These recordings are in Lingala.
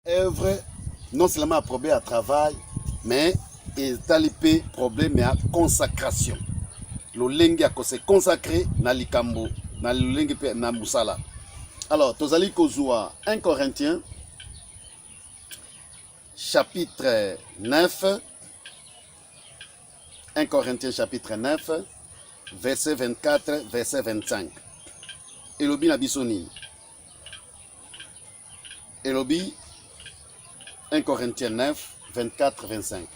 Œuvre non seulement ya problème ya travail mais etali mpe problème ya consacration, lolenge ya kose consacrer na likambo na lolenge mpe na mosala. Alors tozali kozwa 1 Corinthiens chapitre 9, 1 Corinthiens chapitre 9 verset 24 verset 25. Elobi na biso nini? Elobi 1 Corinthiens 9 24 25: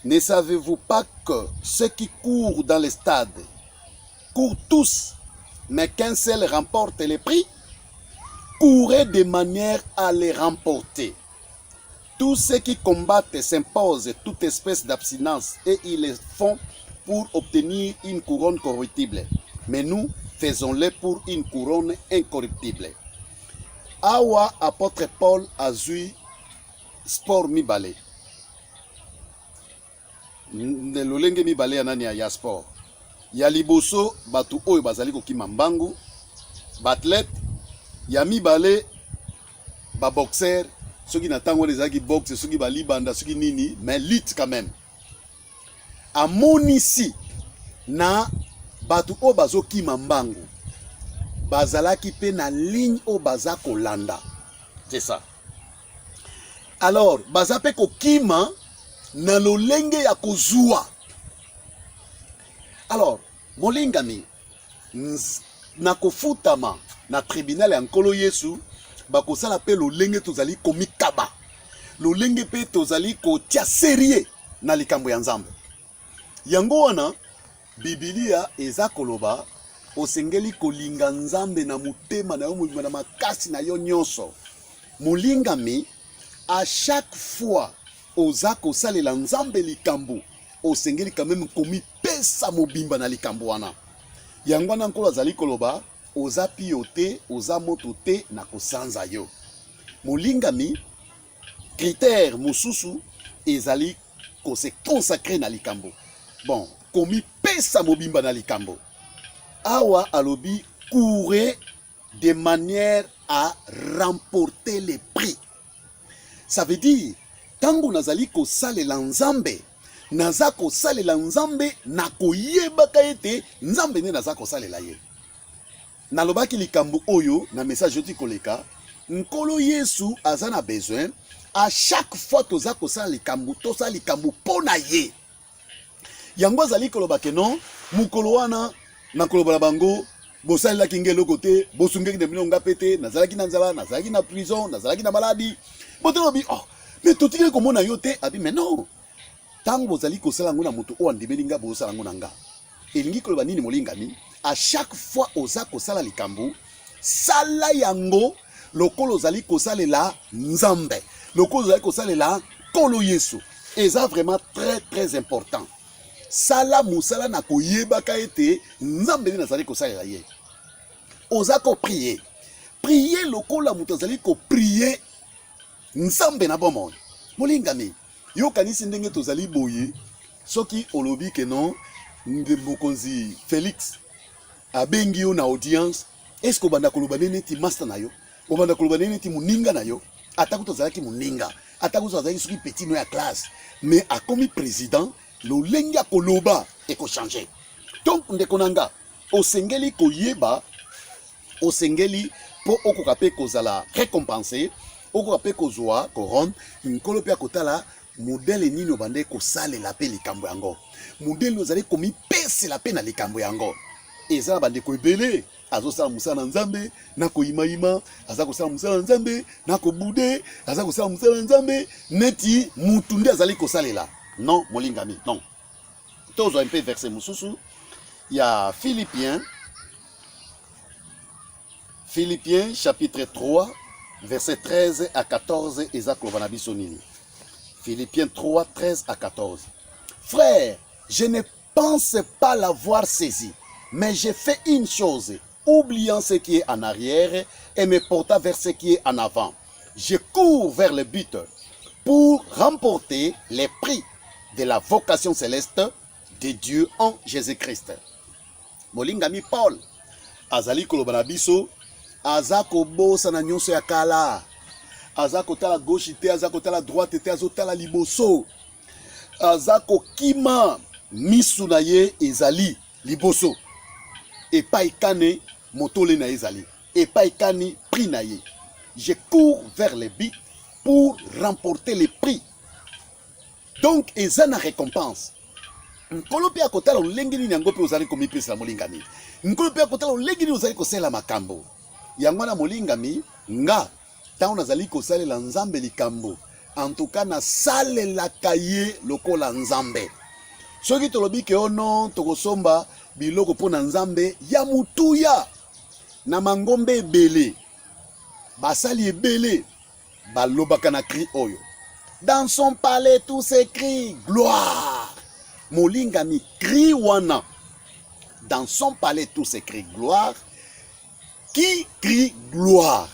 Ne savez-vous pas que ceux qui courent dans les stades courent tous, mais qu'un seul remporte les prix? Courez de manière à les remporter. Tous ceux qui combattent s'imposent toute espèce d'abstinence et ils les font pour obtenir une couronne corruptible. Mais nous, faisons-le pour une couronne incorruptible. Awa apôtre Paul azwi sport mibale, lolenge mibale ya nani ya sport. Ya liboso, bato oyo bazali kokima mbangu, baathlète. Ya mibale, baboxer, soki na ntango wana ezalaki boxe, soki balibanda, soki nini, mais lutte quand même. Amonisi na bato oyo bazokima mbangu bazalaki mpe na ligne oyo baza kolanda, c'est ça. Alors baza mpe kokima na lolenge ya kozwa. Alors molingami, na kofutama na tribunal ya Nkolo Yesu, bakosala mpe lolenge tozali komikaba, lolenge mpe tozali kotia sérieux na likambo ya Nzambe. Yango wana Bibilia eza koloba osengeli kolinga Nzambe na motema na yo mobimba, na makasi na yo nyonso. Molingami, à chaque fois oza kosalela Nzambe likambo, osengeli quand même komipesa mobimba na likambo wana. Yango wana Nkolo azali koloba: oza pio te, oza moto te na kosanza yo. Molingami, critère mosusu ezali kose consacrer na likambo, bon, komipesa mobimba na likambo. Awa alobi: courez de manière à remporter les prix. Ça veut dire ntango nazali kosalela Nzambe, naza kosalela Nzambe na koyebaka ete Nzambe nde naza kosalela ye. Nalobaki likambo oyo na message oti koleka. Nkolo Yesu aza na besoin à chaque fois toza kosala likambo, tosala likambo mpo na ye. Yango azali koloba ke non, mokolo wana na koloba na bango: bosalelaki nge eloko te, bosungaki na bino nga mpe te, nazalaki na nzala, nazalaki na prison, nazalaki na maladie. Botolobi: oh, mais totikali komona yo te. Abi: mais non, ntango bozali kosala yango na moto oyo andimeli nga, bozosala yango na nga. Elingi koloba nini, molingami? À chaque fois oza kosala likambo, sala yango lokola ozali kosalela Nzambe, lokola ozali kosalela Nkolo Yesu. Eza vraiment très très important. Sala mosala na koyebaka ete Nzambe nde nazali kosalela ye. Oza koprier, prier lokola moto azali koprier Nzambe na bomoi. Molingami, yokanisi ndenge tozali boye. Soki olobi ke non, mokonzi Félix abengi yo na audience, est-ce obanda koloba nde neti master na yo, obanda koloba nde neti moninga na yo? Ata kutu azalaki moninga, ata kutu azalaki soki petit no ya classe, mais akomi président, lolenge ya koloba ekochange. Donc ndeko na nga, osengeli koyeba, osengeli mpo okoka mpe kozala récompense, okoka mpe kozwa couronne. Nkolo mpe akotala modèle nini obande kosalela mpe likambo yango, modèle ozali komipesela mpe na likambo yango. Eza na bandeko ebele azosala mosala na Nzambe na koyimayima, aza kosala mosala na Nzambe na kobude, aza kosala mosala na Nzambe neti mutu nde azali kosalela. Non, molingami, non. Tozwa mpe verset mosusu ya Philippiens, Philippiens chapitre 3 verset 13 à 14. Eza koloba na biso nini? Philippiens 3 13 à 14: Frère, je ne pense pas l'avoir saisi, mais j'ai fait une chose: oubliant ce qui est en arrière et me portant vers ce qui est en avant, je cours vers le but pour remporter les prix de la vocation céleste de Dieu en Jésus-Christ. Molingami, Paul azali koloba na biso, aza kobosana nyonso ya kala. Aza kotala gauche te, aza kotala droite te, azotala liboso. Aza kokima, misu na ye ezali liboso. Epai kane motole na ye ezali. Epai kani prix na ye. Je cours vers le but pour remporter le prix. Donc eza na récompense. Nkolo mpe akotala lolenge nini yango mpe ozali komipesa molingami. Nkolo mpe akotala lolenge nini ozali kosalela makambo. Yango wana molingami, nga ntango nazali kosalela Nzambe likambo, en tout cas nasalelaka ye lokola Nzambe. Soki tolobi ke ono oh tokosomba biloko mpo na Nzambe ya motuya na mangomba ebele, basali ebele balobaka na cri oyo dans son palais tout s'écrie gloire. Molingami, cri wana dans son palais tout s'écrie gloire. Qui crie gloire?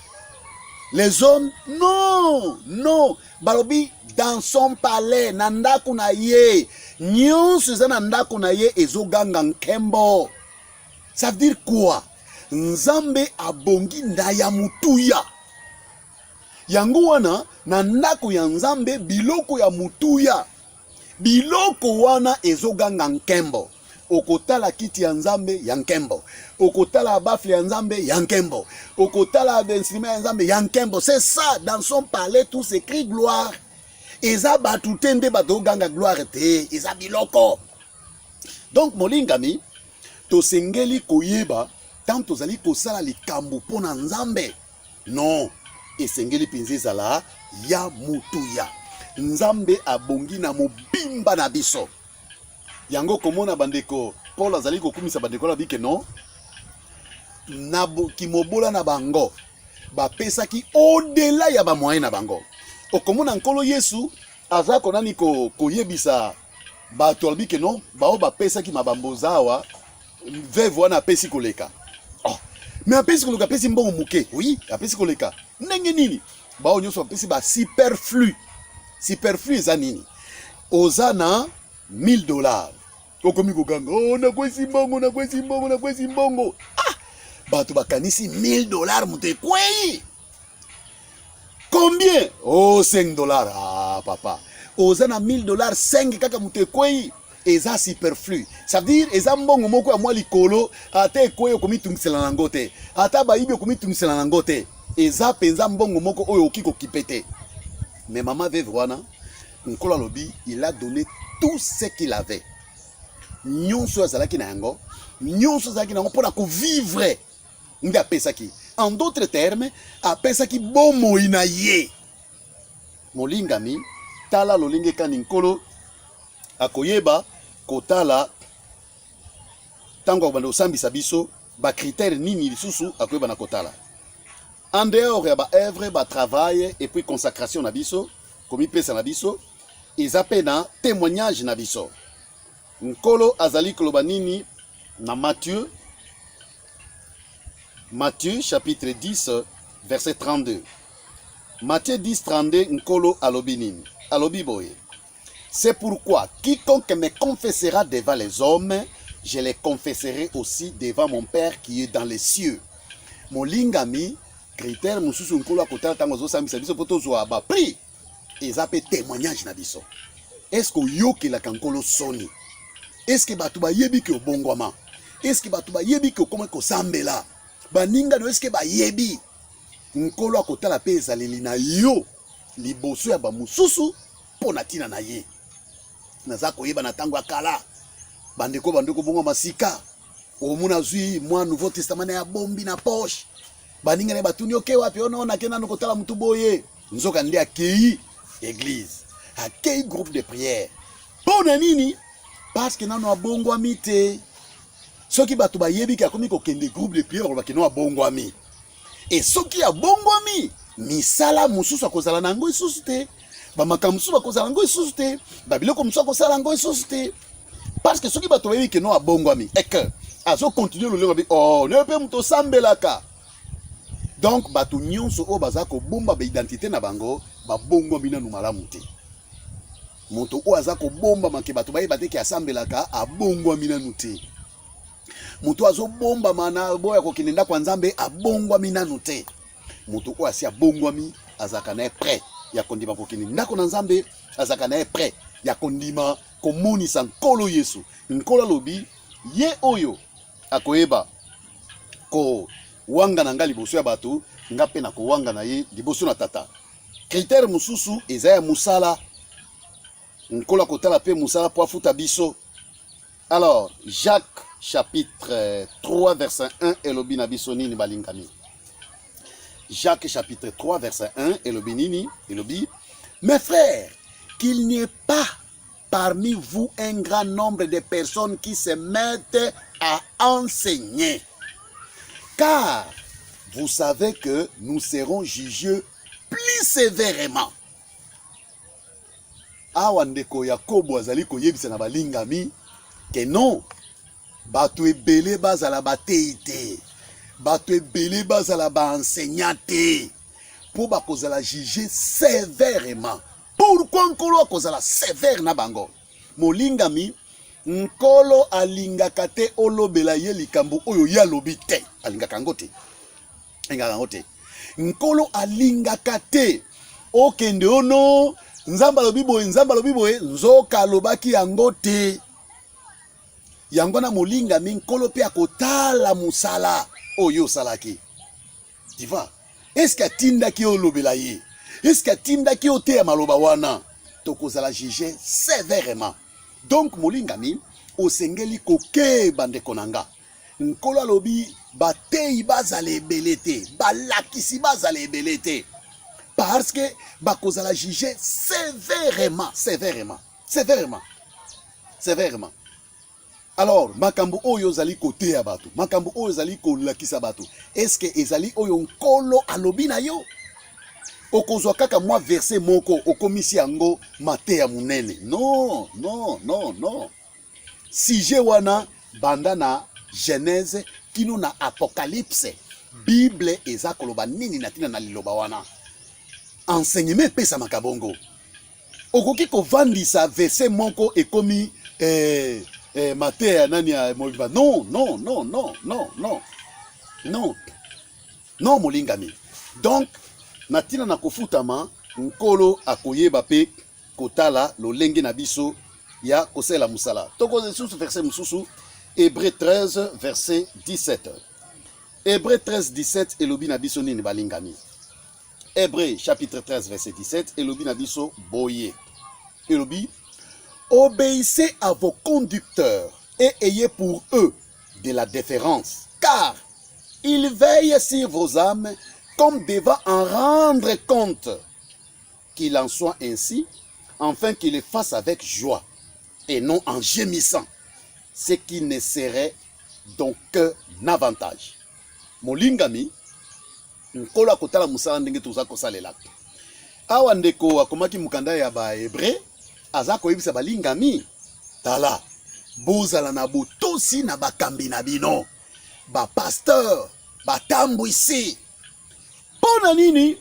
Les hommes? Non, non. Balobi dans son palais, na ndako na ye. Nyonso eza na ndako na ye ezoganga nkembo. Ça veut dire quoi? Nzambe abongi nda ya mutuya. Yango wana na ndako ya Nzambe biloko ya mutuya, biloko wana ezoganga nkembo. Okotala kiti ya Nzambe ya nkembo, okotala bafle ya Nzambe ya nkembo, okotala instrument ya Nzambe ya nkembo. C'est ça, dans son palais tout s'écrie gloire. Eza bato te nde bato oganga gloire te, eza biloko. Donc molingami, tosengeli koyeba ntango tozali kosala likambo mpo na Nzambe, non, esengeli mpenza ezala ya motuya. Nzambe abongi na mobimba na biso. Yango komona bandeko, Paul azali kokumisa bandeko na bike non, na kimobola na bango bapesaki au-delà ya ba moyen na bango. Okomona Nkolo Yesu aza konani koyebisa bato, alobi ke non, bao bapesaki mabambo zawa, veuve wana apesi koleka. Oh, mais apesi koleka, apesi mbongo moke. Oui, apesi koleka. Ndenge nini? Bao nyonso bapesi ba superflu. Superflu eza nini? Oza na 1000 $, okomi koganga, oh, nakwesi mbongo, nakwesi mbongo, nakwesi mbongo. Ah, bato bakanisi 1000 $ moto ekwei. Combien? Oh, 5 $. Ah papa, oza na 1000 $, 5 kaka moto ekwei, eza superflu. Ça veut dire eza mbongo moko ya mwa likolo, ata ekwei okomitungisela nango te, ata bayibi okomitungisela nango te. Eza mpenza mbongo moko oyo okoki kokipe te. Mais mama veuve wana, Nkolo alobi, il a donné tout ce qu'il avait. Nyonso azalaki na yango, nyonso azalaki na yango mpona kovivre nde apesaki. En d'autres termes, apesaki bomoi na ye. Molingami, tala lolenge kani Nkolo akoyeba kotala ntango akobanda kosambisa biso, bacritère nini lisusu akoyeba na kotala en dehors ya baœuvre, batravail et puis consacration na biso, komipesa na biso, eza mpe na témoignage na biso. Nkolo azali koloba nini na Matthieu chapitre 10 verset 32? Matthieu 10 32, Nkolo alobi nini? Alobi boye: C'est pourquoi quiconque me confessera devant les hommes, je les confesserai aussi devant mon Père qui est dans les cieux. Molingami, critère mosusu Nkolo akotala ntango azosambisa biso mpo tozwa baprix eza mpe témoignage na biso. Est-ce oyokelaka Nkolo soni? Est-ce bato bayebi ke obongwama? Est-ce bato bayebi ke okoma kosambela? Baninga no, est-ce bayebi? Nkolo akotala mpe ezaleli na yo liboso ya bamosusu mpo na ntina na ye. Naza koyeba na ntango ya kala, bandeko bandeko bongwama sika, omona azwi mwa Nouveau Testament na ya bombi na poche. Baninga na ye batuni: oke wapi? Ono nake nano kotala mutu boye. Nzoka nde akei église, akei groupe de prière. Mpo na nini? Parce que nano abongwami te. Soki bato bayebi ke akomi kokende groupe de prière, balobaki no abongwami. E soki abongwami, misala mosusu akozala na yango lisusu te, bamakambo mosusu bakozala yango lisusu te, babiloko mosusu akosala yango lisusu te. Parce que soki bato bayebi ke no abongwami et que azocontinue lolengo abi, oh, nayo mpe moto osambelaka. Donc bato nyonso oyo baza kobomba baidentité na bango babongwami nanu malamu te. Moto oyo aza kobombama ke bato bayeba te ke asambelaka, abongwami nanu te. Moto azobombama na boya kokende ndako ya Nzambe, abongwami nanu te. Moto oyo asi abongwami azalaka na ye prêt ya kondima kokende ndako na Nzambe, azalaka na ye prêt ya kondima komonisa Nkolo Yesu. Nkolo alobi, ye oyo akoyeba kowanga na nga liboso ya bato, nga mpe nakowanga na ye liboso na Tata. Critère mosusu eza ya mosala. Nkolo akotala mpe mosala mpo afuta biso. Alors, Jacques chapitre 3 verset 1 elobi na biso nini, balingami? Jacques chapitre 3 verset 1 elobi nini? Elobi: mes frères, qu'il n'y ait pas parmi vous un grand nombre de personnes qui se mettent à enseigner, car vous savez que nous serons jugés plus sévèrement. Awa ndeko Yakobo azali koyebisa na balingami ke non, bato ebele bazala bateyi te, bato ebele bazala baenseignant te, mpo bakozala juge sévèrement. Pourquoi Nkolo akozala sévère na bango? Molingami, Nkolo alingaka te olobela ye likambo oyo ye alobi te. Alingaka yango te, alingaka yango te. Nkolo alingaka te okende ono Nzambe alobi boye, Nzambe alobi boye, nzoka alobaki yango te. Yango na molingami, Nkolo mpe akotala mosala oyo osalaki. Tu vois, est-ce atindaki olobela ye? Est-ce atindaki oteya maloba wana? Tokozala juge sévèrement. Donc molingami, osengeli kokeba, ndeko na nga. Nkolo alobi bateyi bazala ebele te, balakisi bazala ebele te, parce que bakozala juge sévèrement, sévèrement, sévèrement, sévèrement. Alors makambo oyo ozali koteya bato, makambo oyo ozali kolakisa bato, eske ezali oyo Nkolo alobi na yo? Okozwa kaka mwa verset moko, okomisi yango mateya monene. Non, non, non, non. Sujet wana, banda na Genèse kino na Apocalypse, Bible eza koloba nini na ntina na liloba wana? Enseignement epesamaka bongo. Okoki kovandisa verset moko, ekomi mateya ya nani ya mobimba? Non, non, non, non, non, non, non, non, molingami. Donc na ntina na kofutama, Nkolo akoyeba mpe kotala lolenge na biso ya kosalela mosala. Tokoza lisusu verset mosusu, Hébreu 13 verset 17. Hébreu 13 17 elobi na biso nini, balingami? Hébreu chapitre 13 verset 17 elobi na biso boye, elobi: obéissez à vos conducteurs et ayez pour eux de la déférence, car ils veillent sur vos âmes comme devant en rendre compte. Qu'il en soit ainsi, afin qu'ils le fassent avec joie et non en gémissant, ce qui ne serait donc qu'un avantage. Molingami, Nkolo akotala mosala ndenge toza kosalela. Awa ndeko akomaki mokanda ya Bahebre aza koyebisa balingami: tala, bozala na botosi na bakambi na bino, bapasteur, batambwisi. Mpo na nini?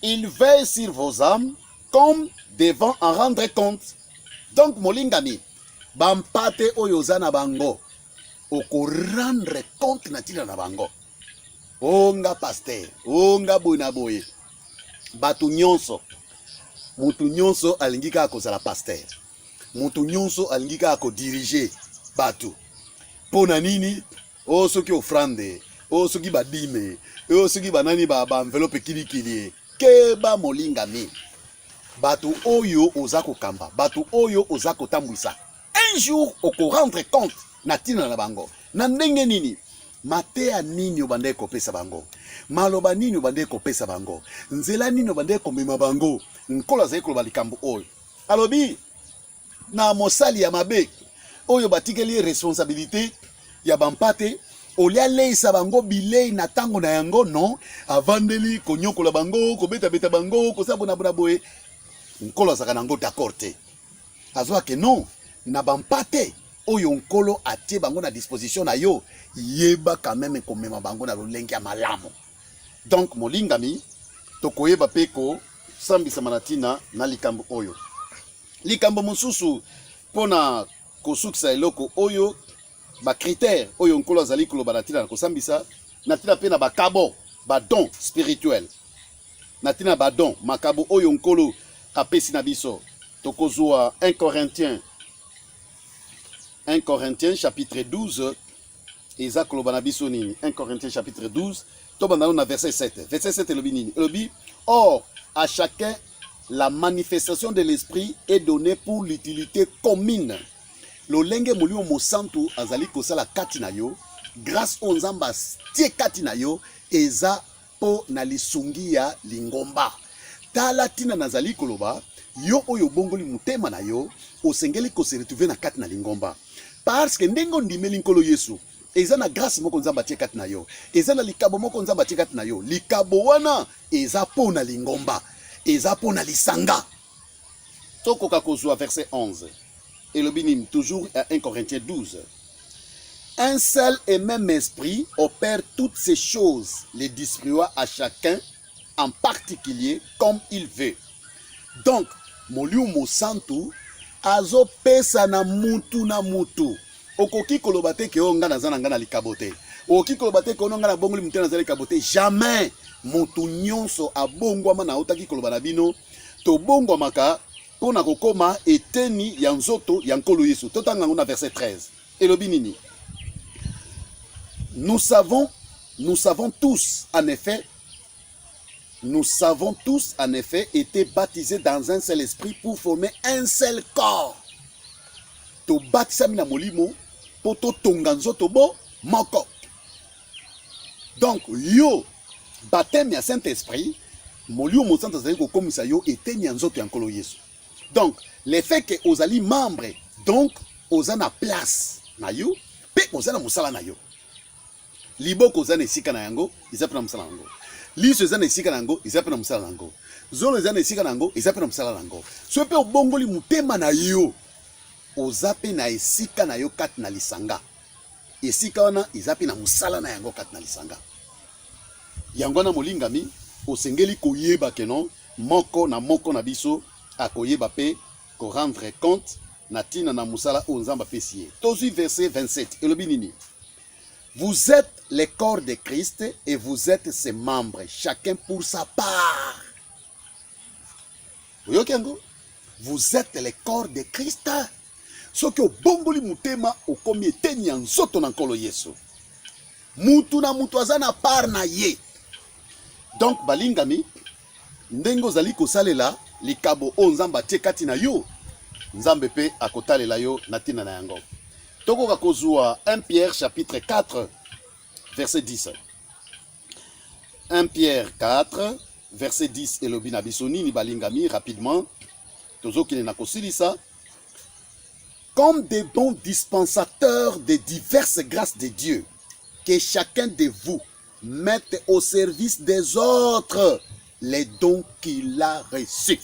Il veille sur vos âmes comme devant en rendre compte. Donc molingami, bampate oyo oza na bango, okorendre compte na ntina na bango. O nga pasteur, o nga boye na boye. Bato nyonso, motu nyonso alingi kaka kozala pasteur, motu nyonso alingi kaka kodiriger bato. Mpo na nini? O soki offrande, o soki badîme, o soki banani, baenveloppe kilikili ye. Keba molingami, bato oyo oza kokamba, bato oyo oza kotambwisa, un jour okorendre compte na ntina na bango. Na ndenge nini? Mateya nini obandaki kopesa bango? Maloba nini obandaki kopesa bango? Nzela nini obandaki komema bango? Nkolo azali koloba likambo oyo, alobi na mosali ya mabe oyo batikeli ye responsabilité ya bampate, olia aleisa bango bilei na ntango na yango, non, avandeli konyokola bango, kobetabeta bango, kosala bonabona boye. Nkolo azalaka nango d'accord te. Azwake non, na bampate oyo Nkolo atie bango na disposition na yo, yeba quand même komema bango na lolenge ya malamu. Donc molingami, tokoyeba mpe kosambisama na ntina na likambo oyo. Likambo mosusu mpona kosukisa eloko oyo, bacritère oyo Nkolo azali koloba na ntina na kosambisa, na ntina mpe na bakabo, badon spirituel. Na ntina ba don, makabo oyo Nkolo apesi na biso. Tokozwa 1 Corinthiens 1 Corinthiens chapitre 12 eza koloba na biso nini? 1 Corinthiens chapitre 12, tobanda nano na verset 7. Verset 7 elobi nini? Elobi: or à chacun la manifestation de l'esprit est donnée pour l'utilité commune. Lolenge Molimo Mosantu azali kosala kati na yo, grâce oyo Nzambe atie kati na yo eza mpo na lisungi ya lingomba. Tala ntina nazali koloba, yo oyo obongoli motema na yo, osengeli ko se retrouver na kati na lingomba. Parce que ndenge ondimeli Nkolo Yesu, eza na grâce moko Nzambe atie kati na yo, eza na likabo moko Nzambe atie kati na yo. Likabo wana eza mpo na lingomba, eza mpo na lisanga. Tokoka kozwa verset 11, elobi nini? Toujours à 1 Corinthiens 12. Un seul et même esprit opère toutes ces choses, les distribuant à chacun en particulier comme il veut. Donc Molimo Mosantu azopesa na mutu na mutu. Okoki koloba te ke oyo nga naza na nga na likabo te. Okoki koloba te ke oyo nga na bongoli mutu naza likabo te. Jamais. Mutu nyonso abongwama. Na otaki koloba na bino, tobongwamaka mpo na kokoma eteni ya nzoto ya Nkolo Yesu. Totanga yango na verset 13, elobi nini? Nous savons tous en effet, nous savons tous en effet été baptisés dans un seul esprit pour former un seul corps. Tobatisami na Molimo mpo totonga nzoto bo moko. Donc yo, baptême ya Saint-Esprit, Molimo Mosantu azali kokomisa yo eteni ya nzoto ya Nkolo Yesu. Donc le fait que ozali membre, donc oza na place na yo mpe oza na mosala na yo. Liboko oza na esika na yango, eza mpe na mosala na yango. Liso eza na esika na yango, eza mpe na mosala na yango. Zolo eza na esika na yango, eza mpe na mosala na yango. Soki mpe obongoli motema na yo, oza mpe na esika na yo kati na lisanga. Esika wana eza mpe na mosala na yango kati na lisanga. Yango wana, molingami, osengeli koyeba ke non, moko na moko na biso akoyeba mpe korendre compte na ntina na mosala oyo Nzambe apesi ye. Tozwi verset 27, elobi nini? Vous êtes le corps de Christ et vous êtes ses membres, chacun pour sa part. Oyoki yango? Vous êtes le corps de Christ. Soki obongoli motema, okomi eteni ya nzoto na Nkolo Yesu. Mutu na mutu aza na part na ye. Donc balingami, ndenge ozali kosalela likabo oyo Nzambe atie kati na yo, Nzambe mpe akotalela yo na ntina na yango. Tokoka kozwa 1 Pierre chapitre 4 verset 10. 1 Pierre 4 verset 10 elobi na biso nini, balingami? Rapidement, tozokende na kosilisa. Comme des bons dispensateurs des diverses grâces de Dieu, que chacun de vous mette au service des autres les dons qu'il a reçus.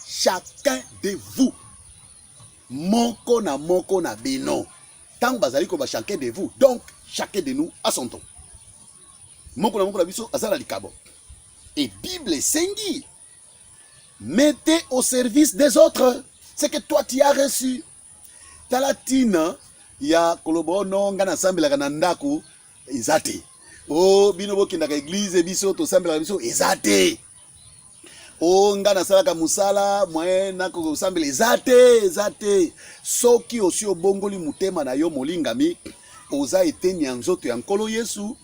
Chacun de vous, moko na moko na bino. Tango bazali ko ba chacun de vous, donc chacun de nous a son don. Moko na moko na biso aza na likabo. Et Bible esengi: mettez au service des autres ce que toi tu as reçu. Tala ntina ya koloba ono nga nasambelaka na ndako eza te. O bino bokendaka église, biso tosambelaka biso, eza te. O nga nasalaka mosala, moyen nakosambela eza te, eza te. Soki osi obongoli motema na yo, molingami, oza eteni ya nzoto ya Nkolo Yesu.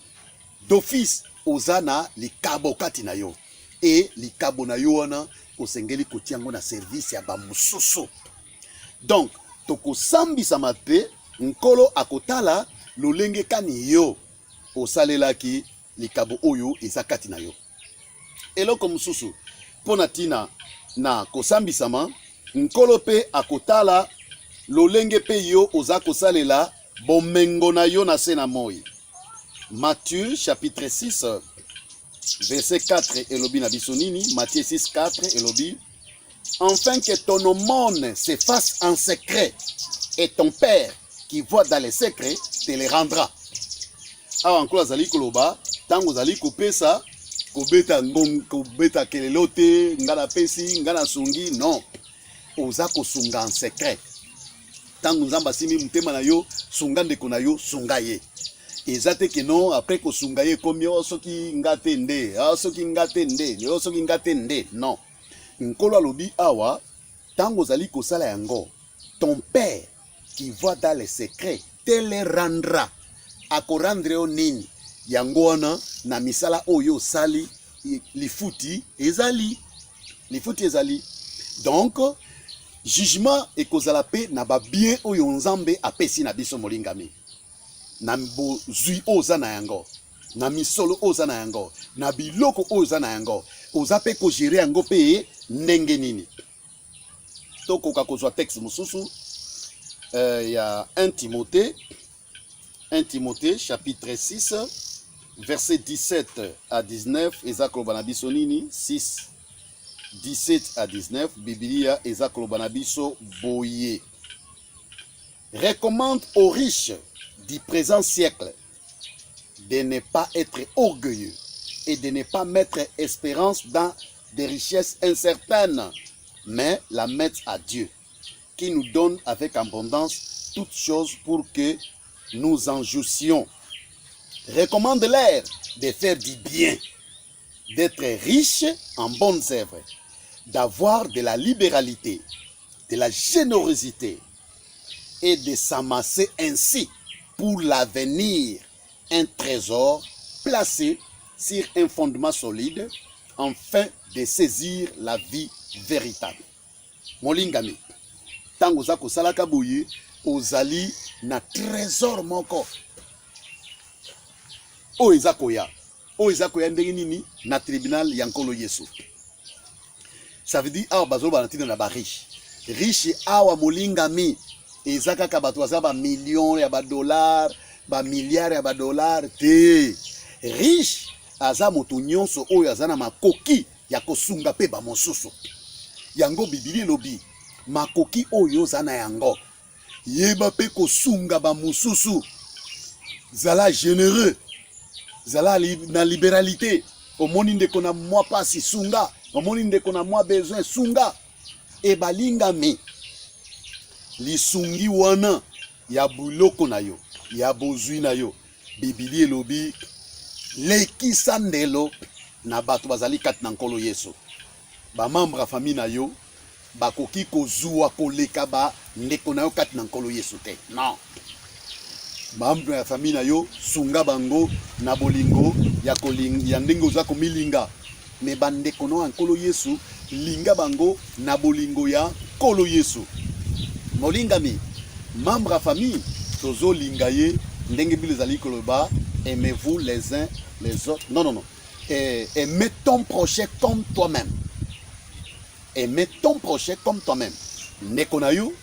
D'office oza na likabo kati na yo, e likabo na yo wana osengeli kotia yango na service ya bamosusu. Donc tokosambisama te. Nkolo akotala lolenge kani yo osalelaki likabo oyo eza kati na yo. Eloko mosusu mpo na ntina na kosambisama, Nkolo mpe akotala lolenge mpe yo oza kosalela bomengo na yo na se na moi. Matthieu chapitre 6 verset 4 elobi na biso nini? Matthieu 6 4 elobi: enfin que ton aumône se fasse en secret, et ton père qui voit dans les secrets te le rendra. Awa Nkolo azali koloba, ntango ozali kopesa, kobeta ngong, kobeta kelelo te, nga napesi, nga nasungi. Non, oza kosunga en secret. Ntango Nzambe asimbi motema na yo, sunga ndeko na yo, sunga ye. Eza te que non, après kosunga ye ekomi o oh, soki nga te nde, oh, soki nga te nde, oh, soki nga te nde. Non, Nkolo alobi awa, ntango ozali kosala yango, ton père qui voit dans les secrets te le rendra. Akorendre yo nini? Yango wana na misala oyo osali, lifuti ezali, lifuti ezali. Donc jugement ekozala mpe na babien oyo Nzambe apesi na biso, molingami, na bozwi oyo oza na yango, na misolo oyo oza na yango, na biloko oyo oza na yango, oza mpe kogere yango mpe ndenge nini. Tokoka kozwa texte mosusu ya 1 Timothée, 1 Timothée chapitre 6 verset 17 à 19. Eza koloba na biso nini? 6 17 à 19, Bibilia eza koloba na biso boye: Recommande aux riches du présent siècle de ne pas être orgueilleux et de ne pas mettre espérance dans des richesses incertaines, mais la mettre à Dieu, qui nous donne avec abondance toutes choses pour que nous en jouissions. Recommande-leur de faire du bien, d'être riche en bonnes œuvres, d'avoir de la libéralité, de la générosité et de s'amasser ainsi pour l'avenir un trésor placé sur un fondement solide afin de saisir la vie véritable. Molingami, ntango oza kosalaka boye, ozali na trésor moko oyo eza koya, oyo eza koya ndenge nini? Na tribunal ya Nkolo Yesu. Ça veut dire awa bazoloba na ntina na bariche. Riche awa, molingami, eza kaka bato baza bamillion ya badollar, bamilliard ya badollar te. Riche aza moto nyonso oyo aza na makoki ya kosunga mpe bamosusu. Yango Bibili elobi, makoki oyo oza na yango, yeba mpe kosunga bamosusu. Zala généreux, zala na libéralité. Omoni ndeko na mwa pasi, sunga. Omoni ndeko na mwa besoin, sunga. Ebalingami, lisungi wana ya biloko na yo, ya bozwi na yo, Bibili elobi lekisa ndelo na bato bazali kati na Nkolo Yesu. Bamembre ya famille na yo bakoki kozwa koleka bandeko na yo kati na Nkolo Yesu te. Non, membre ya famille na yo, sunga bango na bolingo ya koling, ya ndenge oza komilinga. Me bandeko na yo ya Nkolo Yesu, linga bango na bolingo ya Nkolo Yesu. Molingami, membre ya famille, tozolinga ye ndenge Bible ezali koloba: aimez-vous les uns les autres. Non, non, non, aimez ton prochain comme toi-même, aimez ton prochain comme toi-même. Ndeko na yo,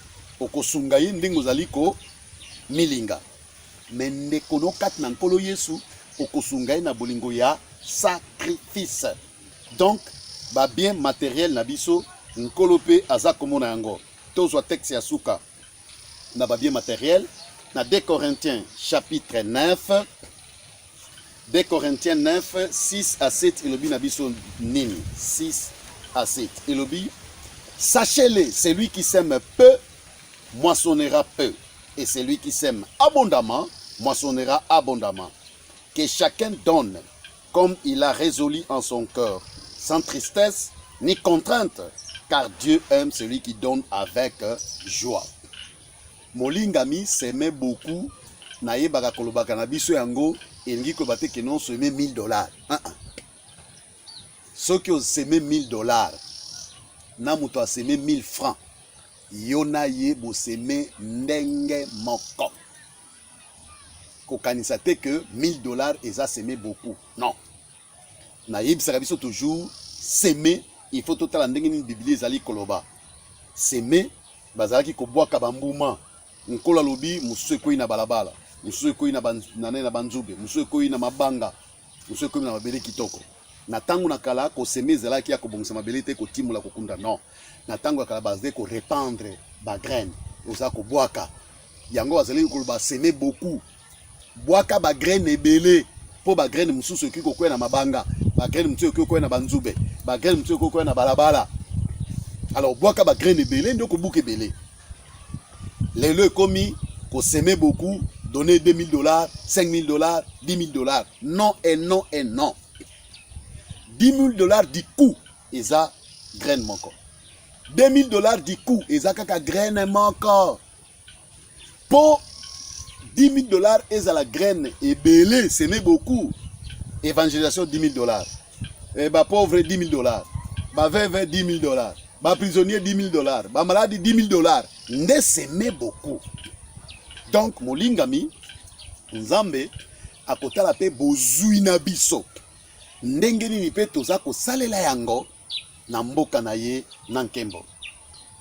okosunga ye ndenge ozali komilinga. Me ndeko no kati na Nkolo Yesu, okosunga ye na bolingo ya sacrifice. Donc babien matériel na biso, Nkolo mpe aza komona yango. Tozwa texte ya suka na babien matériel na 2 Corinthiens chapitre 9, 2 Corinthiens 9 6 à 7. Elobi na biso nini? 6 à 7 elobi: Sachez-le, celui qui sème peu moissonnera peu, et celui qui sème abondamment moissonnera abondamment. Que chacun donne comme il a résolu en son cœur, sans tristesse ni contrainte, car Dieu aime celui qui donne avec joie. Molingami, semer beaucoup, nayebaka kolobaka na biso yango, elingi koloba te ke non, semer 1000 $. Uh -uh. Soki oseme 1000 $ na moto aseme 1000 francs, yo na ye boseme ndenge moko. Kokanisa te ke 1000 $ eza semer beaucoup. Non, nayebisaka biso toujours, semer, il faut totala ndenge nini Biblia ezali koloba. Semer, bazalaki kobwaka bambuma. Nkolo alobi mosusu ekwei na balabala, mosusu ekwei na banzube, mosusu ekwei na mabanga, mosusu ekwei na mabele kitoko. Na ntango na kala, kosemer ezalaki ya kobongisa mabele te, kotimola, kokunda. Non, na ntango ya kala bazali korépandre bagraine, oza kobwaka yango. Bazali koloba semer beaucoup, bwaka bagraine ebele, mpo bagraine mosusu ekoki kokwea na mabanga, bagraine mosusu ekoki kokwea na banzube, bagraine mosusu ekoki kokwea na balabala. Alors bwaka bagraine ebele nde okobuka ebele. Lelo ekomi kosemer beaucoup. Donner 2000 $, 5000 $, 10 000 $. Non et non et non. 10 000 $ du coup eza graine moko, 2000 $ du coup eza kaka graine moko. Mpo 10 000 $ ezala graine ebele, semer beaucoup, évangélisation 10 000 $, bapauvre 10 000 $, baveuve 10 000 $, baprisonnier 10 000 $, bamaladi 10 000 $, nde semer beaucoup. Donc molingami, Nzambe akotala mpe bozwi na biso ndenge nini mpe toza kosalela yango na mboka na ye na nkembo.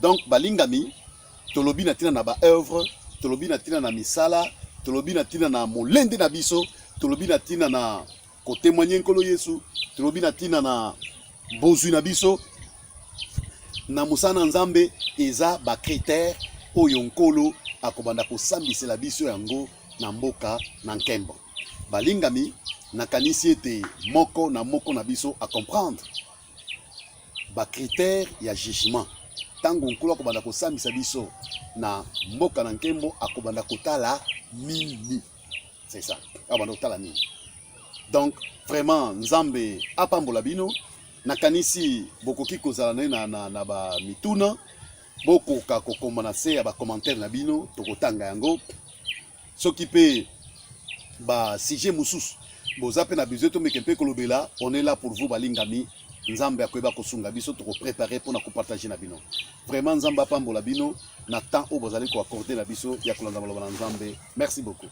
Donc balingami, tolobi na ntina na baœuvre, tolobi na ntina na misala, tolobi na ntina na molende na biso, tolobi na ntina na kotémoigner Nkolo Yesu, tolobi na ntina na bozwi na biso na mosala na Nzambe. Eza bacritère oyo Nkolo akobanda kosambisela biso yango na mboka na nkembo. Balingami, nakanisi ete moko na moko na biso acomprendre bacritère ya jugement. Ntango Nkolo akobanda kosambisa biso na mboka na nkembo, akobanda kotala nini? C'est ça, akobanda kotala nini? Donc vraiment, Nzambe apambola bino. Nakanisi bokoki kozala naye na bamituna, bokoka kokoma na se ya bacommentaire na bino, tokotanga yango. Soki mpe basujet mosusu boza mpe na besoin tomeke mpe kolobela, on est là pour vous. Balingami, Nzambe akoyeba kosunga biso, tokoprépare mpona kopartage na bino. Vraiment, Nzambe apambola bino na temps oyo bozali koaccorde na biso ya kolanda maloba na Nzambe. Merci beaucoup.